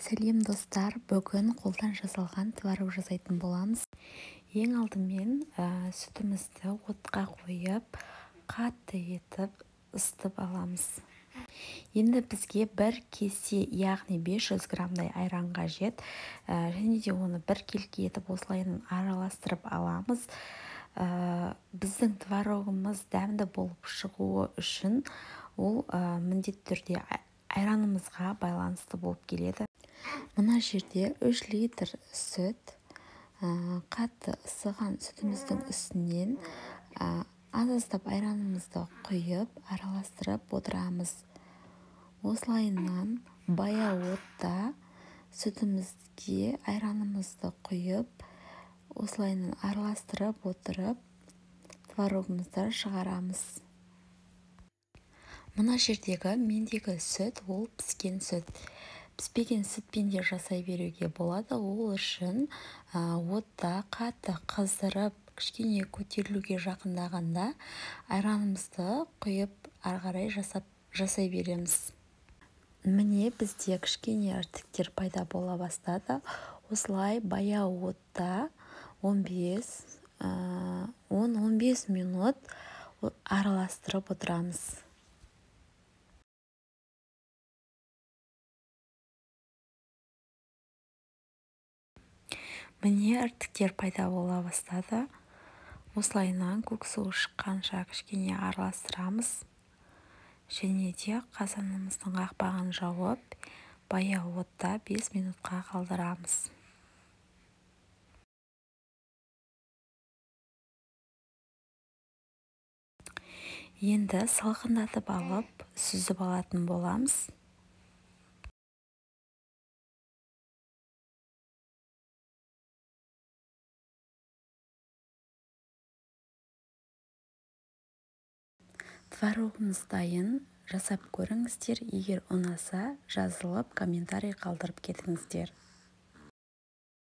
Сәлем, достар! Бүгін қолдан жасалған творог жасайтын боламыз. Ең алдымен сүтімізді отқа қойып, қатты етіп ысытып аламыз. Енді бізге бір кесе, яғни 500 граммдай айран қажет. Және де оны бір келкі етіп осылайынан араластырып аламыз. Біздің творогымыз дәмді болып шығуы үшін ол міндетті түрде айранымызға байланысты болып келеді. Мына жерде 3 литр сүт, қатты ысыған сүтіміздің үстінен аз-аздап айранымызды құйып, араластырып отырамыз. Осылайынан баяу отта сүтімізге айранымызды құйып, осылайынан араластырып отырып, творогымызды шығарамыз. Мына жердегі мендегі сүт ол піскен сүт. Піспеген сүтпен де жасай беруге болады. Ол үшін отта қатты қыздырып, кішкене көтерілуге жақындағанда айранымызды құйып, ары қарай жасай береміз. Міне, бізде кішкене іртіктер пайда бола бастады. Осылай баяу отта 10-15 минут араластырып отырамыз. Міне, іртіктер пайда бола бастады. Осылайынан көк суы шыққанша кішкене араластырамыз. Және де қазанымыздың қақпағын жауып, баяу отта 5 минутқа қалдырамыз. Енді салқындатып алып, сүзіп алатын боламыз. Творогымыз дайын, жасап көріңіздер. Егер ұнаса, жазылып, комментарий қалдырып кетіңіздер.